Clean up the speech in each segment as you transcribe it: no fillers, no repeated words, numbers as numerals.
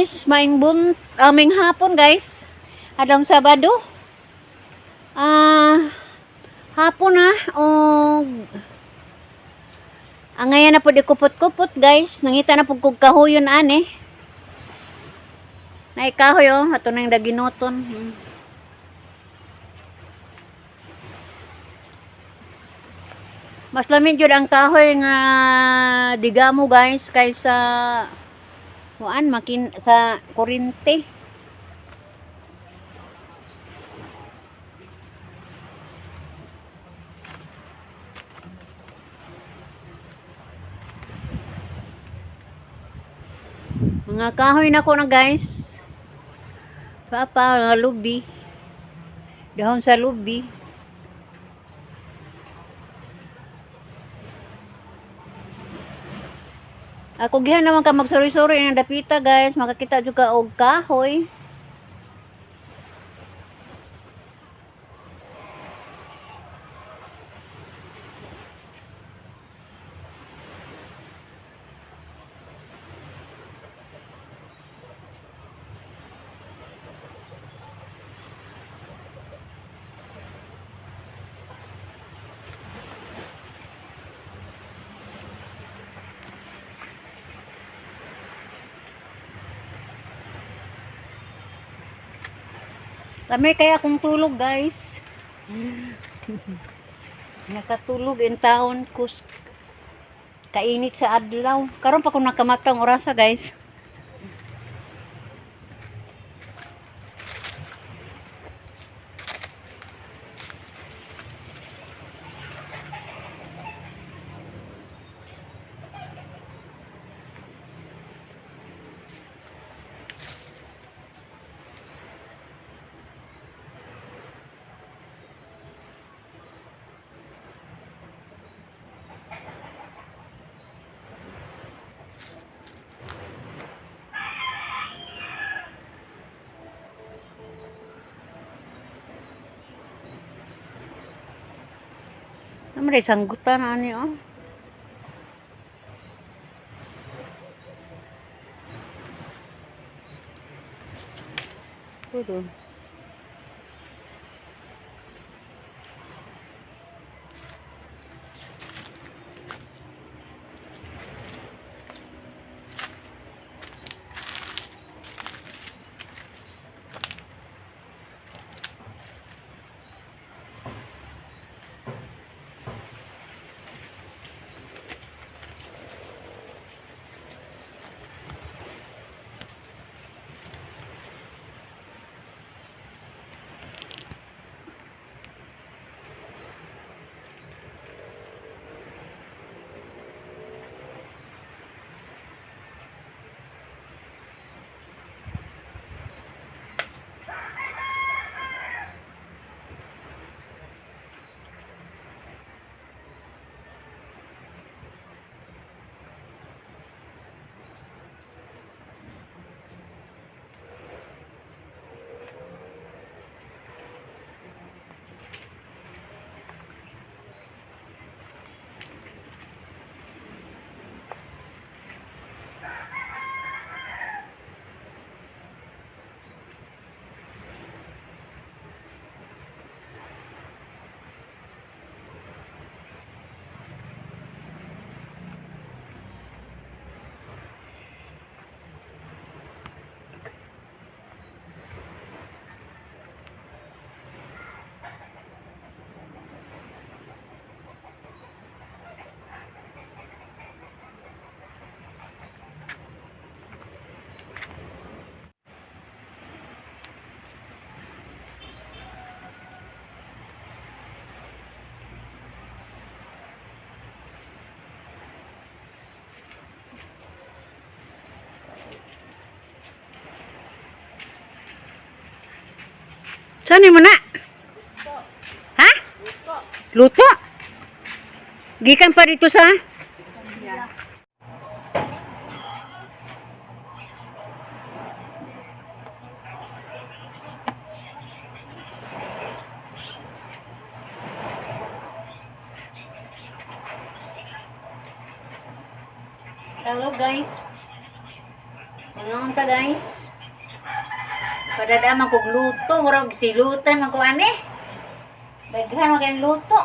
Guys, maayong bun aming hapon, guys. Adlong Sabado. Hapon na og ang ngayon na pud ikupot-kupot, guys. Nangita na pud kog kahoyon ani. Nay kahoy oh, ato nang daginoton. Mas lami jud ang kahoy nga digamo, guys, kaysa kuan makin sa kurente. Mga kahoy na ko na, guys. Papa, mga lubi. Dahon sa lubi. Ako gihan naman ka magsuri-suri ng dapita, guys, makakita jud ka og kahoy. Lami kaya akong tulog, guys. Nakatulog in town kus kainit sa adlaw. Karon pa ko nakamatang orasa, guys. Naman sanggutan ani oh. Puro. Saan mo na? Ha? Luto? Gikan pa dito sa? Hello, guys. Mangaon ta, guys. Padada man kog luto, murag silutan man ko ani. Daghan man kayong luto.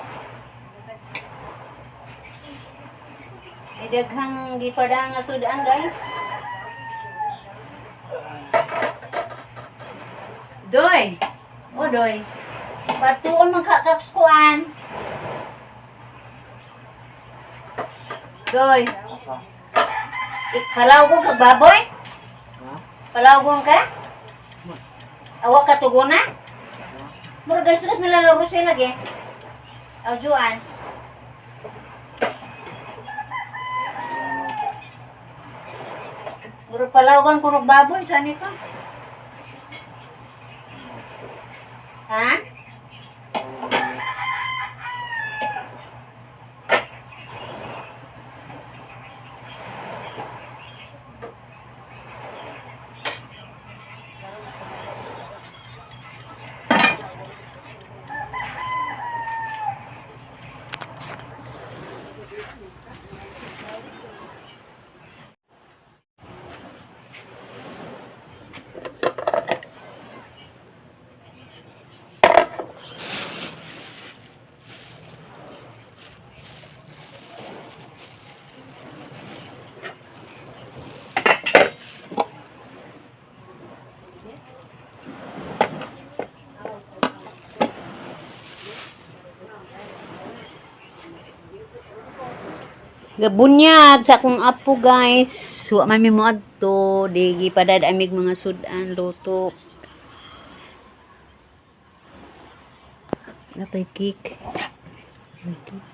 Ay daghang gipada nga sudan, guys. Doy. O doy. Patuon man ka kakskuan. Doy. Palawgon kag baboy? Palawgon ka? Awa ka tuguna? Murag guys, sugat nilalaro siya lagi. Aw, Juan. Murag palawgan ko ng baboy, saan ito? Ha? Gabunyag sa akong apo, guys. Wa man mi moadto, di gipadad amig mga sudan luto. Napay cake. May cake.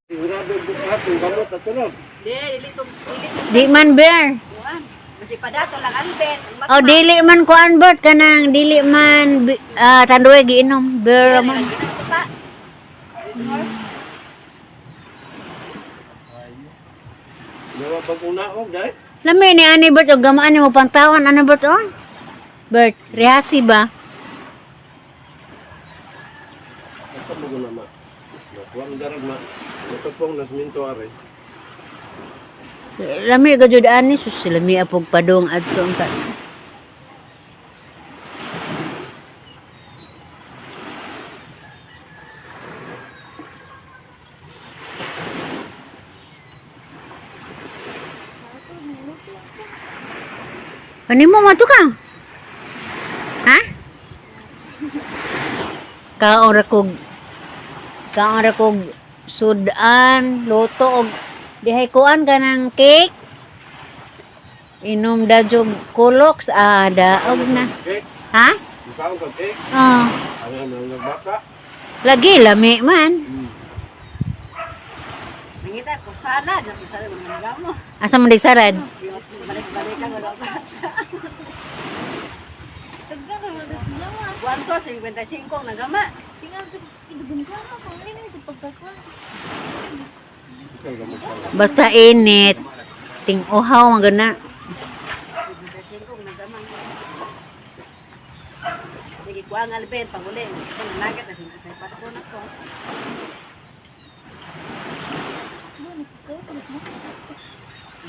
Sigurado bukat ang gamot at tunog. Di, dili to, dili to Di man bear. kuan. Kasi padato lang Albert. Oh, dili man kuan Bert kanang dili man tanduay giinom beer man. Pa. Nawa pag unaog dai. Lami ni ani Bert og gamaan nimo pangtawan ano Bert oh? Bert, rehasi ba? Ito mo guna ma. Nakuha ang darag ma. Natupong nasminto are. Lami ga jud ani sus lami apog padong adto ang ka. Ano mo mo ka? Ha? Kaon ra kog kaon ra kog sudan, luto og dihay kuan kanang cake. Inom da jog kuloks daog na. Cake. Ha? Ikaw ka cake. Oh, Ano ang nagbata? lagi lami man. Nangita ko salad, ako salad mga nagamo. Asa man dig salad? Balik-balik ang wala pa. Kuan to 55 ang nagama. Isang gamot pa. Basta init. Ting uhaw man gana. 55 ang nagama. Sige, kuha ang Albert pag uli. Ito nanagat na 54 na ko.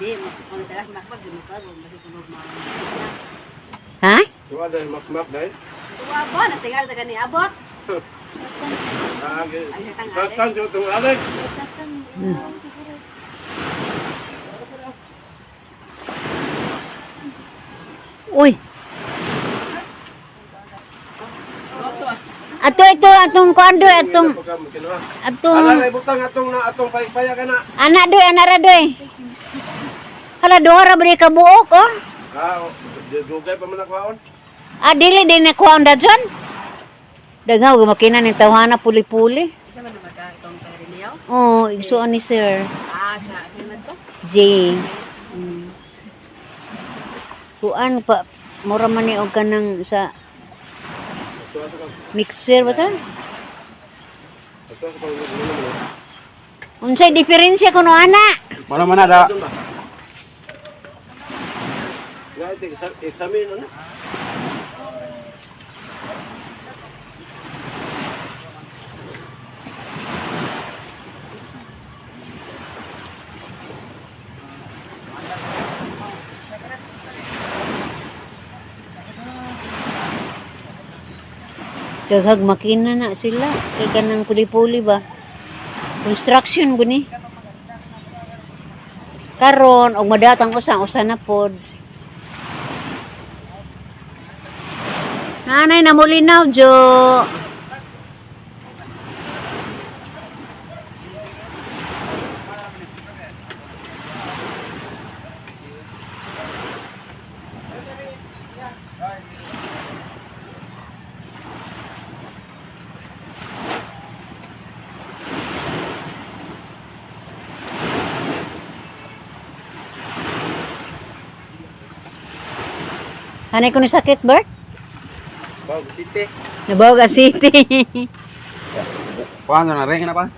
Di, kung talas makpag, di mo pa, basta sulog mga. Ha? Tuwa dahil makmak dahil. Tuwa ba, natingal ta gani abot. Ah, Satan siya itong alig. Uy. Ato ito atong kuan doy atong Pagka mo kinuha. atong Ala na ibutang atong na atong paypaya ka na. anak doy anak ra doy. Hala duha ra ba ka buok oh? Ah, dugay pa man ako. Ah, dili din na kuha ang dadyon. Daghaw gumakina ning tawhana puli-puli. Isa man magkatong taga-riniyaw. Oh, igsuon ni sir. Ah, na, sino man to? J. Kuan pa mura man ni og kanang sa Tuwa sa kang. mixer ba ta? Tuwa sa kang. Ano Unsay diferensya kuno ana? Wala man na da. Nga ito, examine ano? Daghag makina na sila. Kay kanang puli-puli ba? Construction guni. Karon og madatang usa usa na pod. Nanay namulinaw jo. Hanay ko ni sakit, Bert? Bag City. Nabaga City. Paano na rin na pa?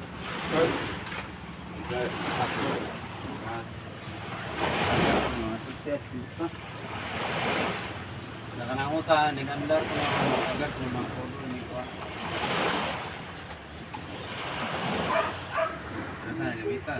Nakanangusa, nagandar ko mga agad ko mga kodo ni ko. Nasa gamita.